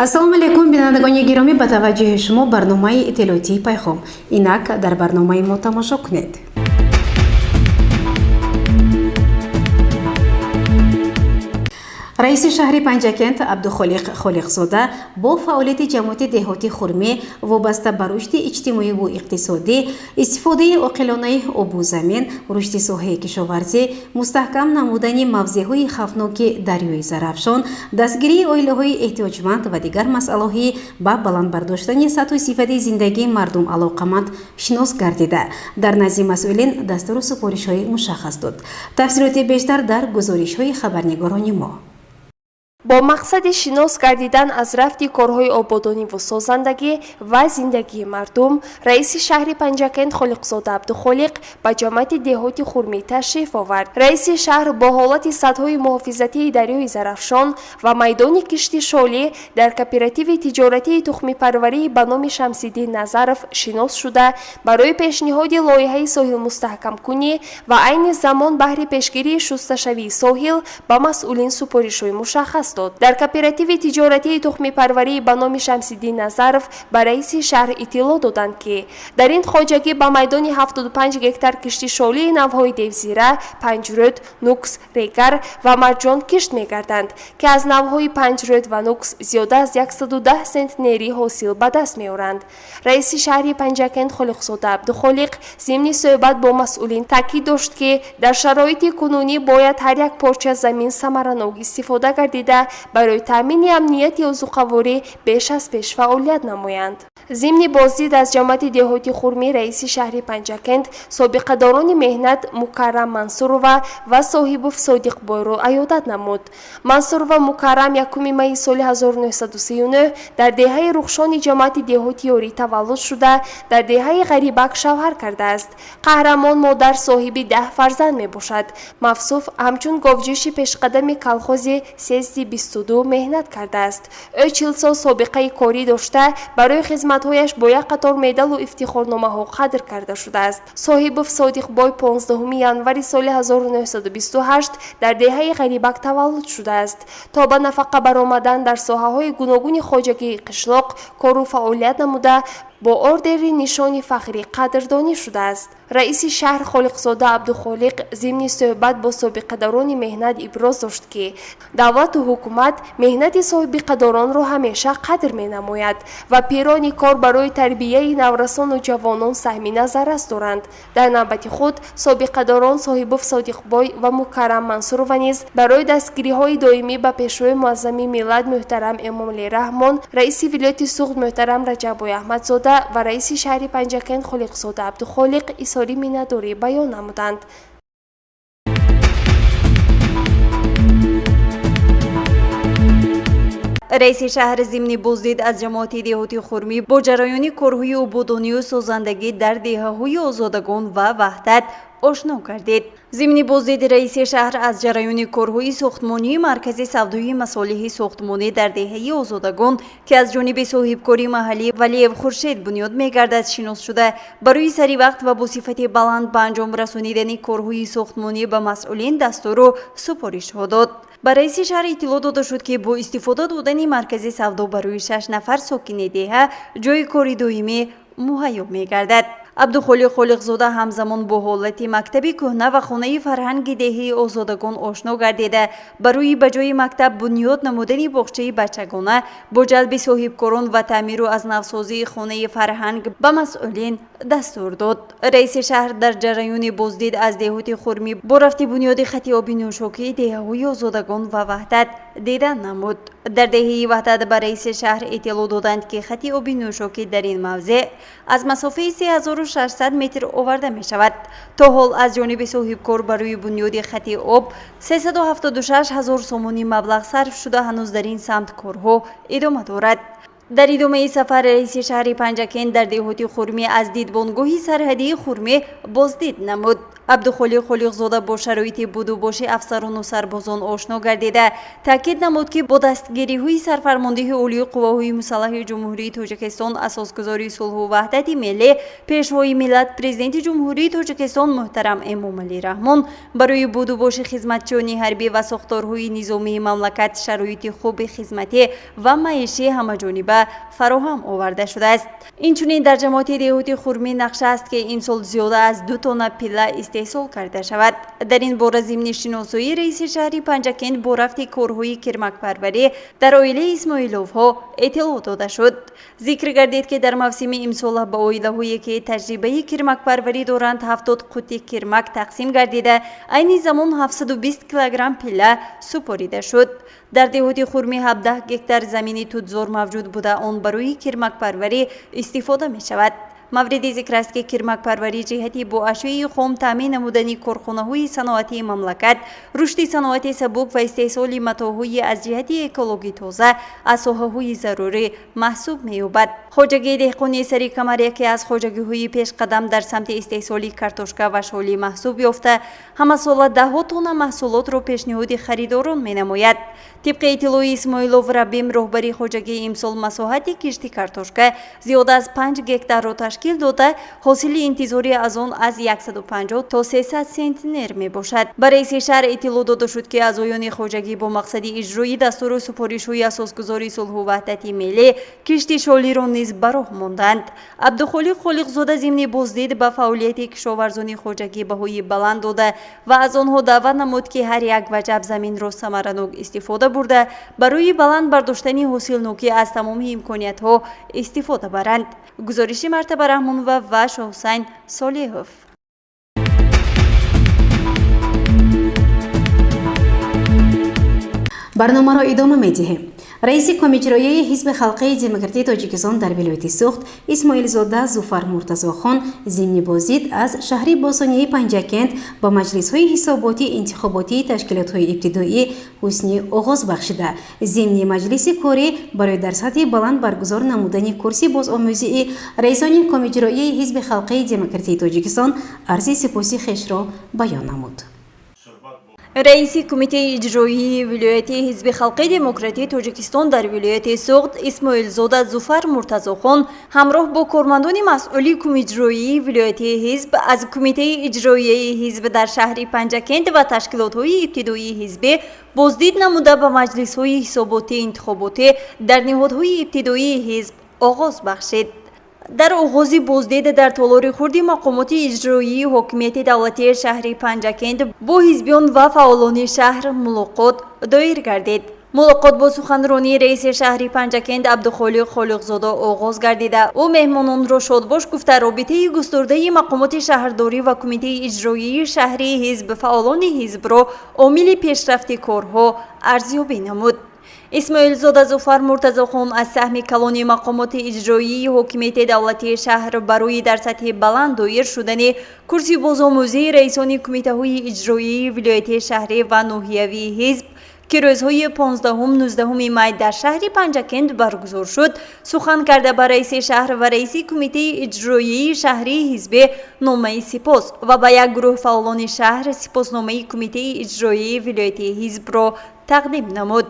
Ассалому алайкум, бинандагони гиромӣ, ба таваҷҷӯҳи шумо барномаи иттилоотии Пайғом. Инак дар барномаи мо тамошо кунед. Раиси шаҳри Панҷакент Абдухолиқ Холиқзода бо фаъолияти ҷамоати деҳоти Хурмӣ вобаста ба рушди иҷтимоиву иқтисодӣ, истифодаи оқилонаи обу замин, рушди соҳаи кишоварзӣ, мустаҳкам намудани мавзеъҳои хавфноки дарёи Зарафшон, дастгирии оилаҳои эҳтиёҷманд ва дигар масъалаҳои ба баланд бардоштани сатҳу сифати зиндагии мардум алоқаманд шинос гардида, дар назди масъулин дастуру супоришҳои мушаххас дод. Тафсилоти бештар дар гузоришҳои хабарнигорони мо. Бо мақсади шинос гардидан аз рафти корҳои ободониву созандагӣ ва зиндагии мардум, раиси шаҳри Панҷакент Холиқзода Абдухолиқ ба ҷамоати деҳоти Хурмӣ ташриф овард. Раиси шаҳр бо ҳолати садҳои муҳофизатии дарёи Зарафшон ва майдони кишти шолӣ дар кооперативи тиҷоратии тухмипарварии ба номи Шамсиддин Назаров шинос шуда, барои пешниҳоди лоиҳаи соҳилмустаҳкамкунӣ ва айни замон баҳри пешгирии шусташавии соҳил ба масъулин супоришҳои мушаххас дод. Дар кооперативи тиҷоратии тухмипарварии ба номи Шамсиддин Назаров ба раиси шаҳр иттилоъ доданд, ки дар ин хоҷагӣ ба майдони 75 гектар кишти шолии навъҳои девзира, панҷрӯд, нукс, регар ва марҷон кишт мегарданд, ки аз навъҳои панҷрӯд ва нукс зиёда аз 110 сентнери ҳосил ба даст меоранд. Раиси шаҳри Панҷакент Холиқзода Абдухолиқ зимни суҳбат бо масъулин таъкид дошт, ки дар шароити кунунӣ бояд ҳар як порча замин самаранок истифода гардида, барои таъмини амнияти озуқаворӣ беш аз пеш фаъолият намоянд. Зимни боздид аз ҷамоати деҳоти Хурмӣ раиси шаҳри Панҷакент собиқадорони меҳнат Мукаррам Мансурова ва Соҳибов Содиқбойро аёдат намуд. Мансурова Мукаррам 1 майи соли 1939 дар деҳаи Рухшони ҷамоати деҳоти Ёрӣ таваллуд шуда, дар деҳаи Ғарибак шавҳар кардааст. Қаҳрамон модар соҳиби 10 фарзанд мебошад. Мавсуф ҳамчун говҷӯши пешқадами колхози сезди 22 меҳнат кардааст. Ӯ 40 сол собиқаи корӣ дошта, барои хизматҳояш бо як қатор медалу ифтихорномаҳо қадр карда шудааст. Соҳибов Содиқбой 15 январи соли 1928 дар деҳаи Ғарибак таваллуд шудааст. То ба нафақа баромадан дар соҳаҳои гуногуни хоҷагии қишлоқ кору фаъолият намуда, бо ордери Нишони Фахрӣ қадрдонӣ шудааст. Раиси шаҳр Холиқзода Абдухолиқ зимни суҳбат бо собиқадорони меҳнат иброз дошт, ки давлату ҳукумат меҳнати соҳибиқадоронро ҳамеша қадр менамояд ва пирони кор барои тарбияи наврасону ҷавонон саҳми назаррас доранд. Дар навбати худ собиқадорон Соҳибов Содиқбой ва Мукаррам Мансурова низ барои дастгириҳои доимӣ ба Пешвои муаззами миллат муҳтарам Эмомалӣ Раҳмон, раиси вилояти Суғд муҳтарам Раҷаббой Аҳмадзода ва раиси шаҳри Панҷакент Холиқзода Абдухолиқ изҳори миннатдорӣ баён намуданд. Раиси шаҳр зимни боздид аз ҷамоати деҳоти Хурмӣ бо ҷараёни корҳои ободонию созандагӣ дар деҳаҳои Озодагон ва Ваҳдат ошно гардид. Зимни боздиди раиси шаҳр аз ҷараёни корҳои сохтмонии маркази савдои масолиҳи сохтмонӣ дар деҳаи Озодагон, ки аз ҷониби соҳибкори маҳаллӣ Валиев Хуршед бунёд мегардад, шинос шуда, барои саривақт ва бо сифати баланд ба анҷом расонидани корҳои сохтмонӣ ба масъулин дастуру супоришҳо дод. Ба раиси шаҳр иттилоъ дода шуд, ки бо истифода додани маркази савдо барои 6 нафар сокини деҳа ҷойи кори доимӣ муҳайё мегардад. Абдухолиқ Холиқзода ҳамзамон бо ҳолати мактаби кӯҳна ва хонаи фарҳанги деҳаи Озодагон ошно гардида, барои ба ҷои мактаб бунёд намудани боғчаи бачагона бо ҷалби соҳибкорон ва таъмиру аз навсозии хонаи фарҳанг ба масъулин дастур дод. Раиси шаҳр дар ҷараёни боздид аз деҳоти Хурмӣ бо рафти бунёди хати оби нӯшокии деҳаҳои Озодагон ва Ваҳдат дидан намуд. Дар деҳаи Ваҳдат ба раиси шаҳр иттилоъ доданд, ки хати оби нӯшокӣ дар ин мавзеъ аз масофаи 3600 метр оварда мешавад. То ҳол аз ҷониби соҳибкор барои бунёди хати об 376 ҳазор сомонӣ маблағ сарф шуда, ҳанӯз дар ин самт корҳо идома дорад. Дар идомаи сафар раиси шаҳри Панҷакент дар деҳоти Хурмӣ аз дидбонгоҳи сарҳадии Хурмӣ боздид намуд. Абдухолиқ Холиқзода бо шароити будубоши афсарону сарбозон ошно гардида, таъкид намуд, ки бо дастгириҳои сарфармондиҳи Олии қувваҳои мусаллаҳи Ҷумҳурии Тоҷикистон, асосгузори сулҳу ваҳдати миллӣ, Пешвои миллат, Президенти Ҷумҳурии Тоҷикистон муҳтарам Эмомалӣ Раҳмон барои будубоши хизматчиёни ҳарбӣ ва сохторҳои низомии мамлакат шароити хуби хизматӣ ва маишӣ ҳамаҷониба фароҳам оварда шудааст. Инчунин дар ҷамоати деҳоти Хурмӣ нақша аст, ки имсол зиёда аз 2 тонна пилла истеҳсол карда шавад. Дар ин бора зимни шиносоии раиси шаҳри Панҷакент бо рафти корҳои кирмакпарварӣ дар оилаи Исмоиловҳо иттилоъ дода шуд. Зикр гардид, ки дар мавсими имсола ба оилаҳое, ки таҷрибаи кирмакпарварӣ доранд, 70 қутти кирмак тақсим гардида, айни замон 720 килограмм пилла супорида шуд. Дар деҳоти Хурмӣ 17 гектар замини тутзор мавҷуд буда, он барои кирмакпарварӣ истифода мешавад. Мавриди зикр аст, ки кирмакпарварӣ ҷиҳати бо ашёи хом таъмин намудани корхонаҳои саноатии мамлакат, рушди саноати сабук ва истеҳсоли матоъҳои аз ҷиҳати экологӣ тоза аз соҳаҳои зарурӣ маҳсуб меёбад. Хоҷагии деҳқонии Сари Камар яке аз хоҷагиҳои пешқадам дар самти истеҳсоли картошка ва шолӣ маҳсуб ёфта, ҳамасола даҳҳо тонна маҳсулотро пешниҳоди харидорон менамояд. Тибқи иттилои Исмоилов Рабим, роҳбари хоҷагии, имсол масоҳати кишти картошка зиёда аз 5 гектарро ташкил дода, ҳосили интизорӣ аз он аз 150 то 300 сентнер мебошад. Ба раиси шаҳр иттилоъ дода шуд, ки аъзоёни хоҷагӣ бо мақсади иҷрои дастуру супоришҳои асосгузори сулҳу ваҳдати миллӣ кишти шолиро низ ба роҳ монданд. Абдухолиқ Холиқзода зимни боздид ба фаъолияти кишоварзони хоҷагӣ баҳои баланд дода ва аз онҳо даъват намуд, ки ҳар як ваҷаб заминро самаранок истифода бурда, барои баланд бардоштани ҳосилнокӣ аз тамоми имкониятҳо истифода баранд. Гузориши Мартаба Раҳмонова ва Шоҳусайн Солиҳов. Барномаро идома медиҳем. Раиси Комиҷроияи Ҳизби Халқии Демократии Тоҷикистон дар вилояти Суғд Исмоилзода Зуфар Муртазохон зимни боздид аз шаҳри бостонии Панҷакент ба маҷлисҳои ҳисоботии интихоботии ташкилотҳои ибтидоӣ ҳусни оғоз бахшида, зимни маҷлиси корӣ барои дар сатҳи баланд баргузор намудани курси бозомӯзии раисони Комиҷроияи Ҳизби Халқии Демократии Тоҷикистон арзи сипоси хешро баён намуд. Раиси Кумитаи иҷроии вилояти Ҳизби Халқии Демократии Тоҷикистон дар вилояти Суғд Исмоилзода Зуфар Муртазохон ҳамроҳ бо кормандони масъули кумиҷроии вилояти ҳизб аз Кумитаи иҷроияи ҳизб дар шаҳри Панҷакент ва ташкилотҳои ибтидоии ҳизбӣ боздид намуда, ба маҷлисҳои ҳисоботии интихоботӣ дар ниҳодҳои ибтидоии ҳизб оғоз бахшид. Дар оғози боздид дар толори хурди мақомоти иҷроии ҳокимияти давлатии шаҳри Панҷакент бо ҳизбиён ва фаъолони шаҳр мулоқот доир гардид. Мулоқот бо суханронии раиси шаҳри Панҷакент Абдухолиқ Холиқзода оғоз гардида, ӯ меҳмононро шодбош гуфта, робитаи густурдаи мақомоти шаҳрдорӣ ва кумитаи иҷроии шаҳрии ҳизб фаъолони ҳизбро омили пешрафти корҳо арзёбӣ намуд. Исмоилзода Зуфар Муртазохон аз саҳми калони мақомоти иҷроии ҳокимияти давлатии шаҳр барои дар сатҳи баланд доир шудани курси бозомӯзии раисони кумитаҳои иҷроии вилояти шаҳрӣ ва ноҳиявии ҳизб, ки рӯзҳои 15-19 май дар шаҳри Панҷакент баргузор шуд, сухан карда, ба раиси шаҳр ва раиси кумитаи иҷроияи шаҳрии ҳизбӣ номаи сипос ва ба як гурӯҳ фаъолони шаҳр сипосномаи кумитаи иҷроияи вилояти ҳизбро тақдим намуд.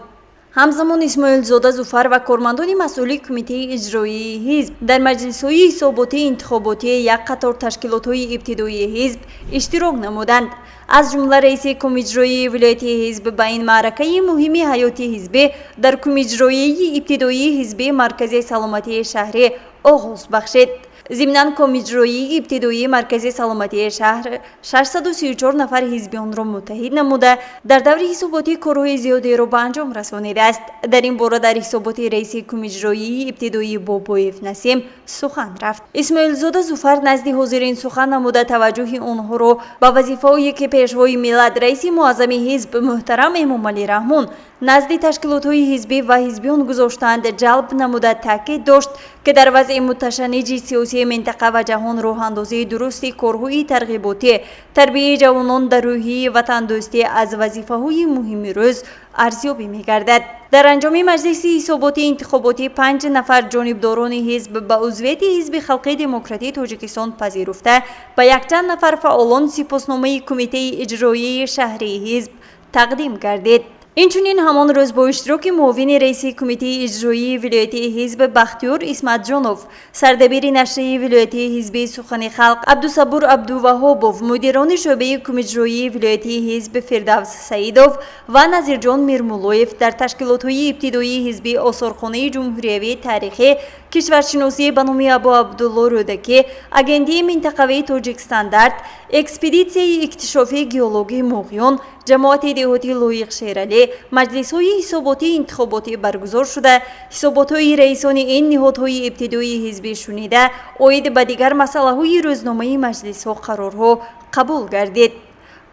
Ҳамзамон Исмоилзода Зуфар ва кормандони масъули кумитаи иҷроии ҳизб дар маҷлисҳои ҳисоботии интихоботии як қатор ташкилотҳои ибтидоии ҳизб иштирок намуданд. Аз ҷумла раиси кумиҷроии вилояти ҳизб ба ин маъракаи муҳими ҳаёти ҳизбӣ дар кумиҷроии ибтидоии ҳизби Маркази саломатии шаҳрӣ оғоз бахшид. Зимнан комиҷроии ибтидоии Маркази саломатии шаҳр 634 нафар ҳизбионро муттаҳид намуда, дар даври ҳисоботӣ корҳои зиёдеро ба анҷом расонидааст. Дар ин бора дар ҳисоботи раиси кумиҷроии ибтидоии Бобоев Насим сухан рафт. Исмоилзода Зуфар назди ҳозирин сухан намуда, таваҷҷӯҳи онҳоро ба вазифаое, ки Пешвои миллат, раиси муаззами ҳизб муҳтарам Эмомалӣ Раҳмон назди ташкилотҳои ҳизбӣ ва ҳизбиён гузоштаанд, ҷалб намуда, таъкид дошт, ки дар вазъи муташанниҷи сиёсӣ сиёсии минтақа ва ҷаҳон, роҳандозии дурусти корҳои тарғиботӣ, тарбияи ҷавонон дар рӯҳияи ватандӯстӣ аз вазифаҳои муҳими рӯз арзёбӣ мегардад. Дар анҷоми маҷлиси ҳисоботии интихоботӣ 5 нафар ҷонибдорони ҳизб ба узвияти Ҳизби Халқии Демократии Тоҷикистон пазируфта, ба якчанд нафар фаъолон сипосномаи Кумитаи иҷроияи шаҳрии ҳизб тақдим гардид. Инчунин ҳамон рӯз бо иштироки муовини раиси Кумитаи иҷроии вилоятии ҳизб Бахтиёр Исматҷонов, сардабири нашрияи вилоятии ҳизби Сухани халқ Абдусабур Абдуваҳобов, мудирони шӯъбаи кумиҷроии вилоятии ҳизб Фирдавс Саидов ва Назирҷон Мирмуллоев дар ташкилотҳои ибтидоии ҳизби Осорхонаи ҷумҳуриявии таърихӣ кишваршиносӣ ба номи Абу Абдулло Рӯдакӣ, Агентии минтақавии Тоҷикстандарт, экспедитсияи иктишофии геологии Муғён, ҷамоати деҳоти Лоиқ Шералӣ маҷлисҳои ҳисоботии интихоботӣ баргузор шуда, ҳисоботҳои раисони ин ниҳодҳои ибтидоии ҳизбӣ шунида, оид ба дигар масъалаҳои рӯзномаи маҷлисҳо қарорҳо қабул гардид.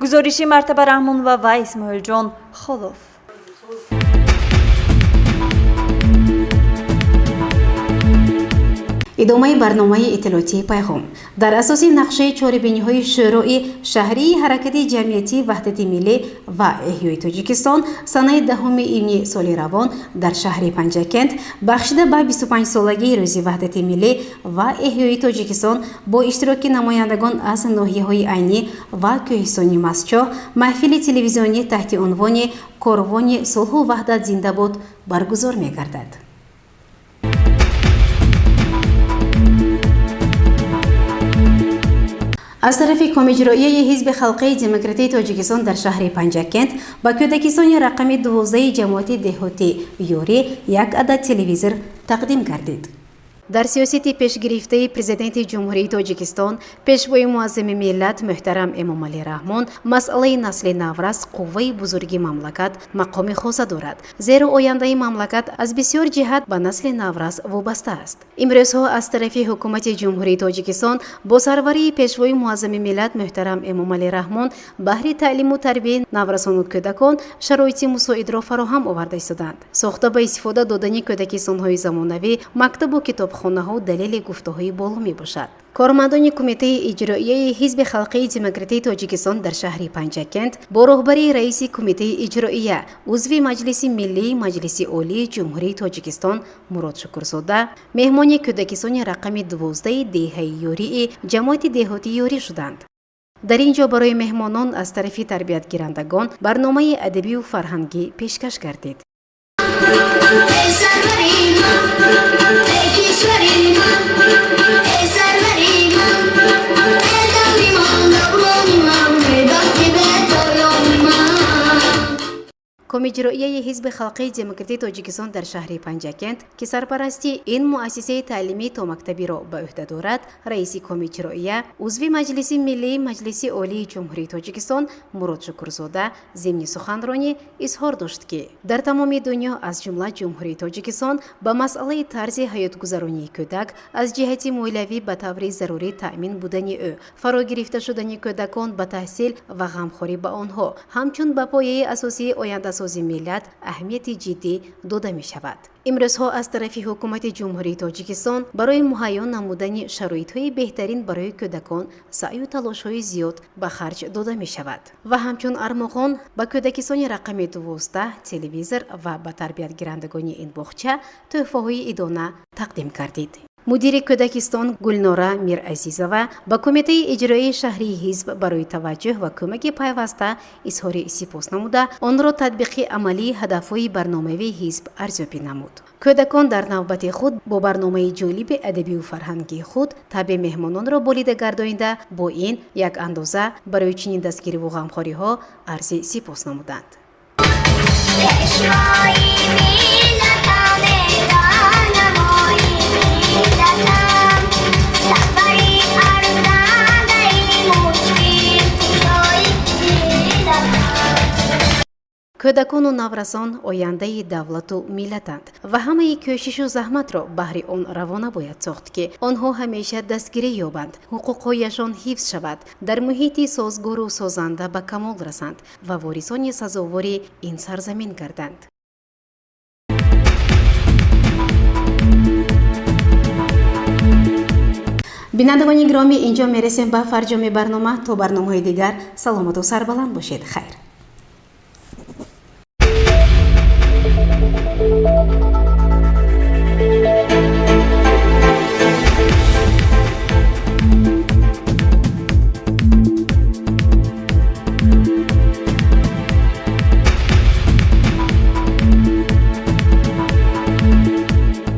Гузориши Мартаба Раҳмонова ва Исмоилҷон Холов. Идомаи барномаи иттилоотии Пайғом. Дар асоси нақшаи чорабиниҳои Шӯрои шаҳрии ҳаракати ҷамъиятии Ваҳдати миллӣ ва эҳёи Тоҷикистон санаи 10 июни соли равон дар шаҳри Панҷакент бахшида ба 25-солагии Рӯзи Ваҳдати миллӣ ва эҳёи Тоҷикистон бо иштироки намояндагон аз ноҳияҳои Айнӣ ва кӯҳистони Мастчоҳ маҳфили телевизионӣ таҳти унвони «Корвони сулҳу ваҳдат зинда бод» баргузор мегардад. Аз тарафи Комиҷроияи Ҳизби Халқии Демократии Тоҷикистон дар шаҳри Панҷакент ба кӯдакистони рақами 12 ҷамоати деҳоти Ёрӣ як адад телевизор тақдим гардид. Дар сиёсати пешгирифтаи Президенти Ҷумҳурии Тоҷикистон, Пешвои муаззами миллат муҳтарам Эмомалӣ Раҳмон масъалаи насли наврас, қувваи бузурги мамлакат, мақоми хоса дорад, зеро ояндаи мамлакат аз бисёр ҷиҳат ба насли наврас вобаста аст. Имрӯзҳо аз тарафи Ҳукумати Ҷумҳурии Тоҷикистон бо сарварии Пешвои муаззами миллат муҳтарам Эмомалӣ Раҳмон баҳри таълиму тарбияи наврасону кӯдакон шароити мусоидро фароҳам оварда истоданд. Сохта ба истифода додани кӯдакистонҳои замонавӣ, мактабу китобхонаҳо далели гуфтаҳои боло мебошад. Кормандони Кумитаи иҷроияи Ҳизби Халқии Демократии Тоҷикистон дар шаҳри Панҷакент бо роҳбарии раиси Кумитаи иҷроия, узви Маҷлиси Миллии Маҷлиси Олии Ҷумҳурии Тоҷикистон Мурод Шукурзода меҳмони кӯдакистони рақами 12 деҳаи Ёрии ҷамоати деҳоти Ёрӣ шуданд. Дар ин ҷо барои меҳмонон аз тарафи тарбиятгирандагон барномаи адабию фарҳангӣ пешкаш гардид. Эй сарвари ман, эй кишвари ман, эй сарвари ман, эй даври ман, даврони ман, эй бахти бепоёни ман. Комиҷроияи Ҳизби Халқии Демократии Тоҷикистон дар шаҳри Панҷакент, ки сарпарастии ин муассисаи таълимии томактабиро ба ӯҳда дорад, раиси Комиҷроия, узви Маҷлиси Миллии Маҷлиси Олии Ҷумҳурии Тоҷикистон Мурод Шукурзода зимни суханронӣ изҳор дошт, ки дар тамоми дунё, аз ҷумла Ҷумҳурии Тоҷикистон, ба масъалаи тарзи ҳаётгузаронии кӯдак аз ҷиҳати молиявӣ ба таври зарурӣ таъмин будани ӯ, фаро гирифта шудани кӯдакон ба таҳсил ва ғамхорӣ ба онҳо ҳамчун ба пояи асосии ояндасози миллат аҳамияти ҷиддӣ дода мешавад. Имрӯзҳо аз тарафи Ҳукумати Ҷумҳурии Тоҷикистон барои муҳайё намудани шароитҳои беҳтарин барои кӯдакон саъю талошҳои зиёд ба харҷ дода мешавад ва ҳамчун армуғон ба кӯдакистони рақами 12 телевизор ва ба тарбиятгирандагони ин боғча тӯҳфаҳои идона тақдим гардид. Мудири кӯдакистон Гулнора Миразизова ба Кумитаи иҷроии шаҳрии ҳизб барои таваҷҷӯҳ ва кӯмаки пайваста изҳори сипос намуда, онро татбиқи амалии ҳадафҳои барномавии ҳизб арзёбӣ намуд. Кӯдакон дар навбати худ бо барномаи ҷолиби адабию фарҳангии худ табъи меҳмононро болида гардонида, бо ин як андоза барои чунин дастгириву ғамхориҳо арзи сипос намуданд. Пешвои миллатам, роҳнамои миллатам, сафари арзандаи мушкилкушои миллатам. Кӯдакону наврасон ояндаи давлату миллатанд ва ҳамаи кӯшишу заҳматро баҳри он равона бояд сохт, ки онҳо ҳамеша дастгирӣ ёбанд, ҳуқуқҳояшон ҳифз шавад, дар муҳити созгору созанда ба камол расанд ва ворисони сазовори ин сарзамин гарданд. Бинандагони гиромӣ, инҷо мерасем ба фарҷоми барнома. То барномаҳои дигар саломату сарбаланд бошед. Хайр.